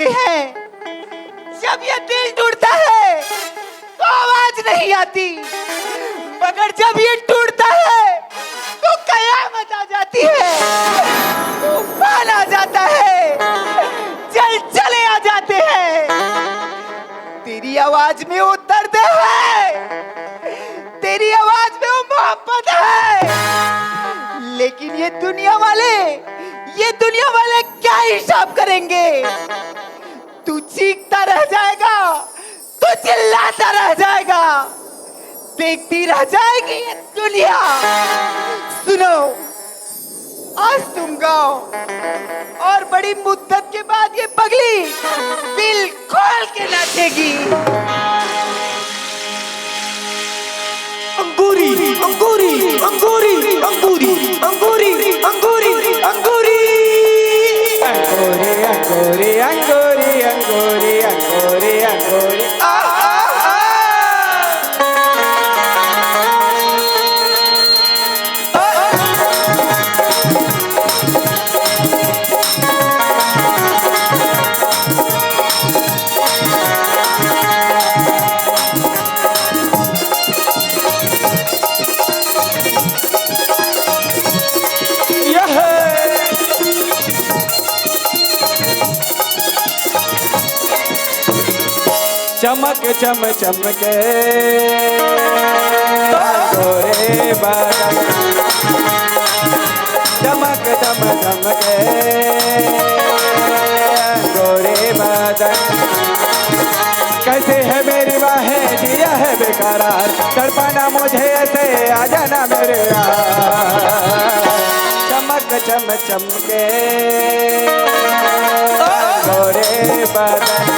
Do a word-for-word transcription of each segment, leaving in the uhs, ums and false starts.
हैं, जब ये दिल टूटता है तो आवाज नहीं आती, मगर जब ये टूटता है तो कयामत आ जाती है, तूफान आ जाता है, जलजले आ जाते हैं। तेरी आवाज में वो दर्द है, तेरी आवाज में वो मोहब्बत है, लेकिन ये दुनिया वाले, ये दुनिया वाले क्या हिसाब करेंगे? तू चीखता रह जाएगा, तू चिल्लाता रह जाएगा, देखती रह जाएगी ये दुनिया। सुनो, आज तुम गाओ और बड़ी मुद्दत के बाद ये पगली दिल खोल के नाचेगी। अंगूरी, अंगूरी, अंगूरी, अंगूरी, अंगूरी, अंगूरी, अंगूरी। अंगूरी, अंगूरी, अंगूरी, अंगूरी, अंगूरी, अंगूरी। आ, आ, आ। चमक चम चमके गोरे बादल, चमक चम चमके गोरे बादल। कैसे है मेरी वाह, जिया है बेकरार, तड़पाना मुझे ऐसे, आ जाना मेरे यार। चमक चम चमके गोरे बादल,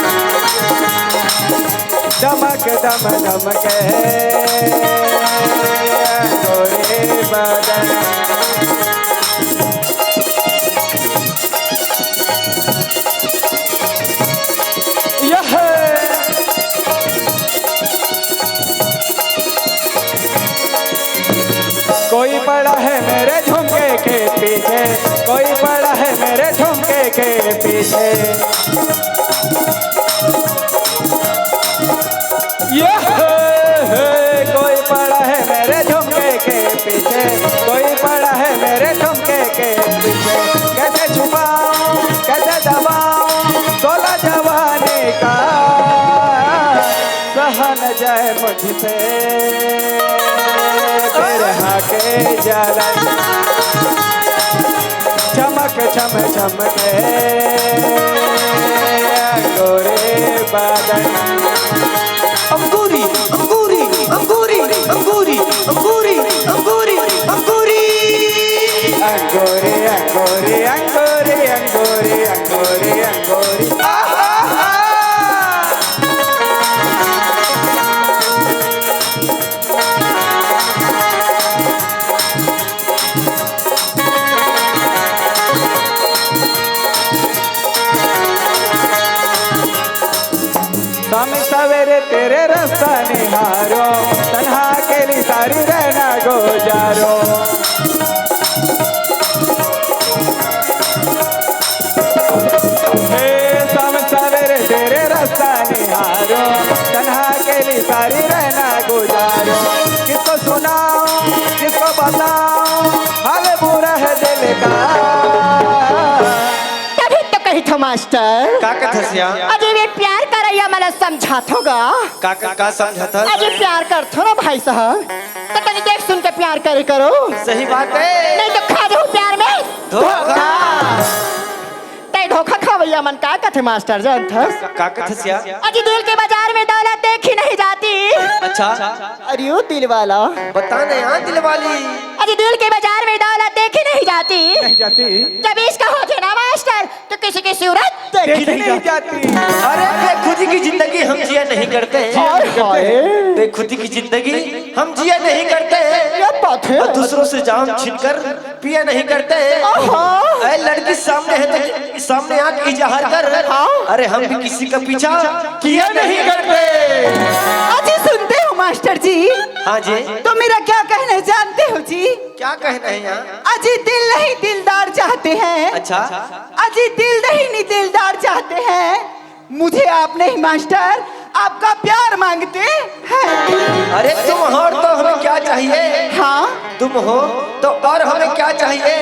दमक दम दमके गोरे बादल। यह कोई पड़ा है मेरे झुमके के पीछे, कोई पड़ा है मेरे झुमके के पीछे। ये हे, हे, कोई पड़ा है मेरे झुमके के पीछे, कोई पड़ा है मेरे झुमके के पीछे। कैसे छुपाऊं, कैसे दबाऊं, शोला जवानी का सहा न जाए मुझसे। बिरहा के जालन चमक चम चमके गोरे बादल। अंगूरी, अंगूरी, अंगूरी, अंगूरी, अंगूरी, अंगूरी, अंगूरी। अंगूरी, अंगूरी, अंगूरी, अंगूरी, अंगूरी, अंगूरी। आहा, हा। शाम सवेरे तेरे रास्ता निहारो, तन्हा अकेली सारी रहना गुजारो। हे शाम सवेरे तेरे रास्ता निहारो, तन्हा अकेली सारी रहना गुजारो। किसको सुनाऊं, किसको बताऊं, हाल बुरा है दिल का। तभी तो कही थो मास्टर। का कथस या? अजी ये प्यार करइया मन ला समझाथो गा। का, का, का समझाथस? अजी प्यार करथो ना भाई साहब, तो तनी देख सुन के प्यार करे करो। सही बात है। नहीं तो खा जाहू प्यार में धोखा। तैं धोखा खावइया मन का कथे मास्टर जानथस? का, का कथस या? अजी दिल के बाजार में दौलत देखी नहीं जाती। अच्छा। अरे ओ दिल वाला। बता ना यार दिल वाली। अजी दिल के बाजार में दौलत देखी नहीं जाती। नहीं जाती। जब इश्क हो जाए ना मास्टर तो किसी की सूरत देखी देखी नहीं नहीं जाती। जाती। अरे बेखुदी की जिंदगी हम जिया नहीं करते। हाय हाय। बेखुदी की जिंदगी हम जिया नहीं करते। ये बात है। और दूसरों से जाम छीनकर पिया नहीं करते। ओहो। अरे लड़की सामने है तो सामने आके इजहार कर। हाँ। अरे हम भी किसी का पीछा किया नहीं करते। अजी सुनते हो मास्टर जी, हाँ जी। तो मेरा क्या कहना है जानते हो जी? क्या कहना है यहाँ? अजी दिल नहीं दिलदार चाहते हैं। अच्छा। अजी दिल नहीं नी दिलदार चाहते हैं। मुझे आप नहीं मास्टर, आपका प्यार मांगते हैं। अरे तुम हो तो हमें क्या चाहिए? हाँ। तुम हो तो और हमें क्या चाहिए?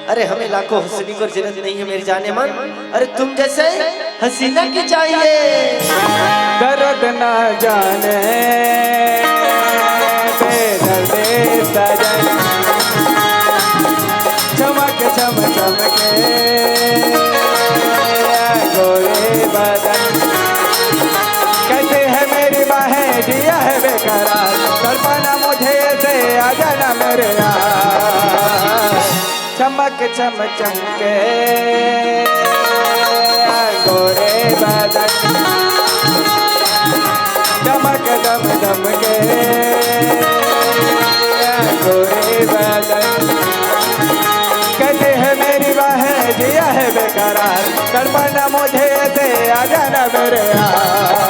अरे हमें लाखों हसीनों की जरूरत नहीं है मेरी जानेमन। अरे तुम जैसे हसीना की चाहिए। दर्द ना जाने बेदर्दे सजन, चमक चम चमके गोरे बदन। कैसे है मेरी बाहें, जिया है बेकरार, तड़पाना मुझे ऐसे, आ जाना मेरे यार। चमक चम चमके गोरे बदन, दमक दम दमके गोरे बदन। कहते हैं मेरी बाहें, जिया है बेकरार, तड़पाना मुझे ऐसे, आ जाना मेरे यार।